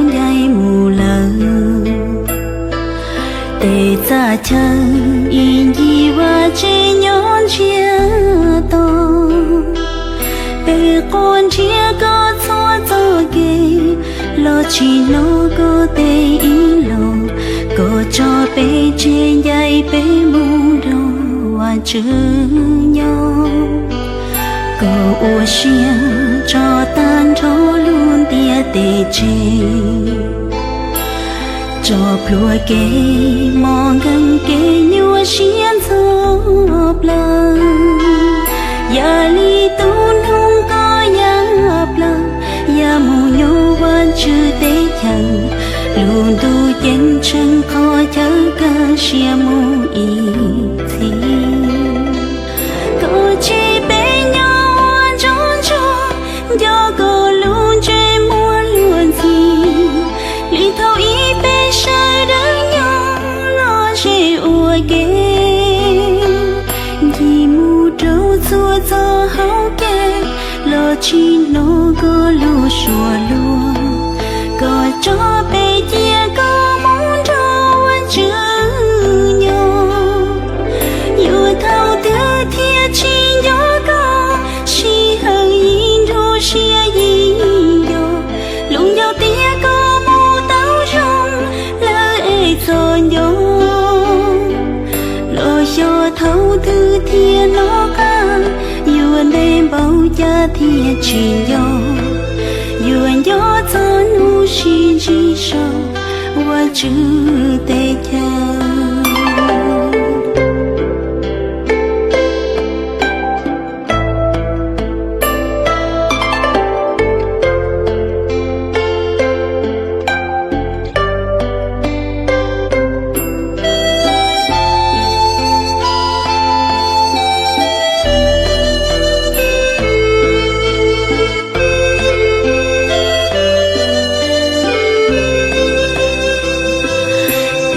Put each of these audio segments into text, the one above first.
ncaim mus lawm. Tes txaj chaw ib ncig vaj tsev nyob ntsiag to, peb quaj nrhiav koj txhua txoj kev, los tsis hnov koj tej ib los, koj tso peb tseg ncaim peb mus nrog Vajtswv nyob. Koj ua siab tso tag nrho lub ntiaj teb tseg, tso plhuav kev mob nkeeg kev nyuaj siab ntxhov plaws. Yam li tus noog koj ya plaws, ya mus nyob Vajtswv teb chaws, lub ntuj ceeb tsheej qhov chaw kaj siab mus ib txhis. Koj tseg peb nyob ua ntsoj ntsuag, nco koj lub ntsej muag luag ntxhi, li thaum ub peb sawv daws nyob lom zem ua ke, ncig mus rau txhua txoj hauv kev, los tsis hnov koj lub suab luag. Koj tso peb cia koj mus nrog Vajtswv nyob. Yuav thaum twg thiaj tsis nco koj, sij hawm yim nruab siab yim nco, luag nco tias koj mus tau zoo, lawv es txom nyem. Los xyov thaum twg thiaj nov qab, yuav ntev npaum cas thiaj tsis nco, yuav nco txog hnub sib ntsib saum Vajtswv teb chaws.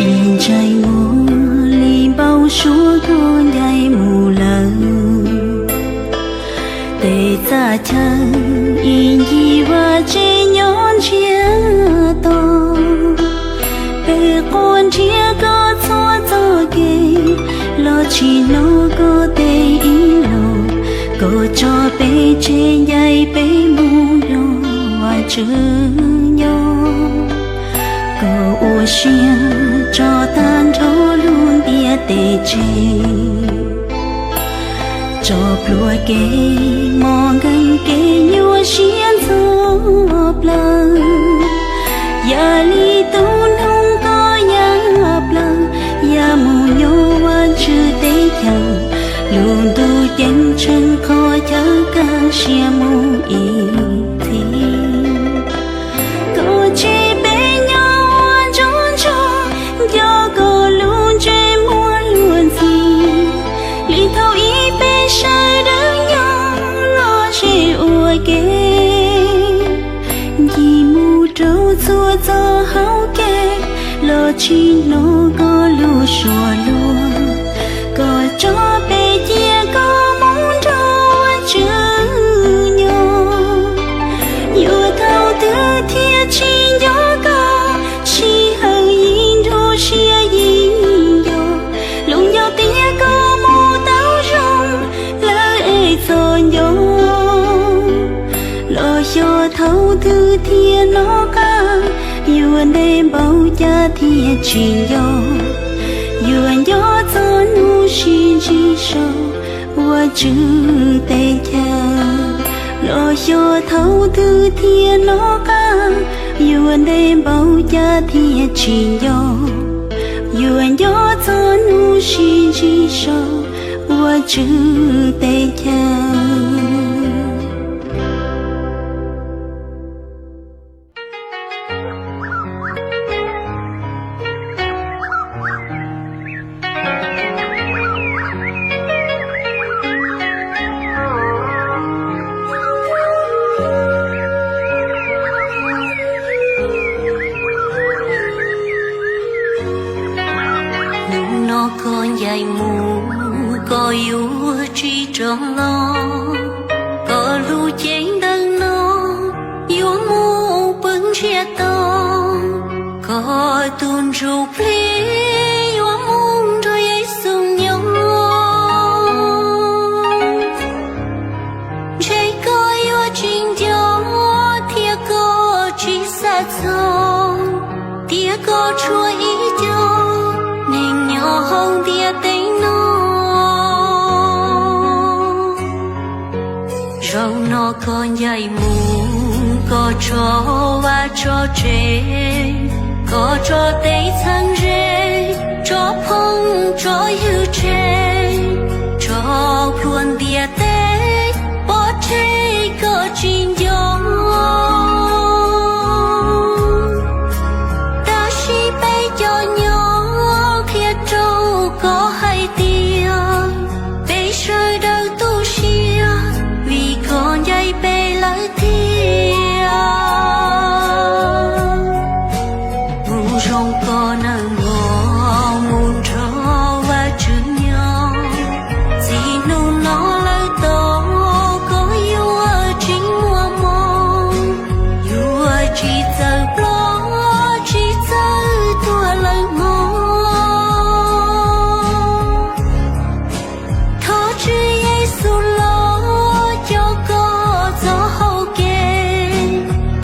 Ib ntsais muag li npau suav koj ncaim mus lawm. Tes txaj chaw ib ncig vaj tsev nyob ntsiag to, peb quaj nrhiav koj txhua txoj kev, los tsis hnov koj tej ib los, koj tso peb tseg ncaim peb mus nrog Vajtswv nyob. Koj ua siab tso tag nrho lub ntiaj teb tseg, tso plhuav kev mob nkeeg kev nyuaj siab ntxhov plaws. Yam li tus noog koj ya plaws, ya mus nyob Vajtswv teb chaws, lub ntuj ceeb tsheej qhov chaw kaj siab mus ib txhis. Koj tseg peb nyob ua ntsoj ntsuag, nco koj lub ntsej muag luag ntxhi, li thaum ub peb sawv daws nyob lom zem ua ke, ncig mus rau txhua txoj hauv kev, los tsis hnov koj lub suab luag. Koj tso peb cia koj mus nrog Vajtswv nyob. Yuav thaum twg thiaj tsis nco koj, sij hawm yim nruab siab yim nco, luag nco tias koj mus tau zoo, lawv es txom nyem. Los xyov thaum twg thiaj nov qab, yuav ntev npaum cas thiaj tsis nco, yuav nco txog hnub sib ntsib saum Vajtswv teb chaws. Los xyov thaum twg thiaj nov qab, yuav ntev npaum cas thiaj tsis nco, yuav nco txog hnub sib ntsib saum Vajtswv teb chaws. Hnub no koj ncaim mus, koj yuav tsis rov los, koj lub cev ntawm no yuav mus pw ntsiag to. Koj tus ntsuj plig yuav mus nrog Yexus nyob. Ntshe koj yuav tsis nco thiab koj tsis xav txog, tias koj tshuav ib co neeg nyob hauv ntiaj teb no. Zaum no koj ncaim mus, koj tso vaj tso tsev, koj tso tej txheeb ze, tso phooj tso ywg tseg, tso plhuav ntiaj teb pov tseg koj tsis nco. Tab sis peb cov nyob qhia rau koj hais tias, peb sawv daws tu siab vim koj ncaim peb lawm tiag. Kuv zoo koj nawb mog, mus nrog Vajtswv nyob. Txij hnub no lawm tod koj yuav tsis muaj mob, yuav tsis txawj ploj tsis txawj tuag lawm mog. Thov Tswv Yexus los coj koj txoj hau kev,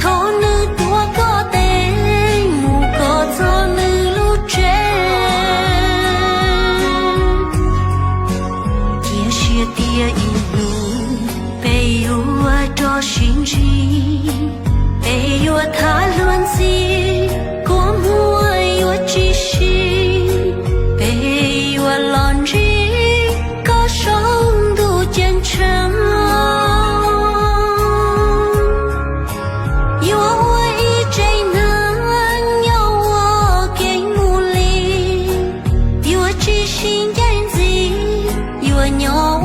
thov nws tuav koj tes mus koj txog nws lub tsev. Cia siab tias ib hnub peb yuav rov sib ntsib, peb yuav tham luag ntxhi, kua muag yuav tsis sib, peb yuav los ntsib koj saum ntuj ceeb tsheej. Yuav ua ib tsev neeg nyob ua ke mus li, yuav tsis sib ncaim ntxiv, yuav nyob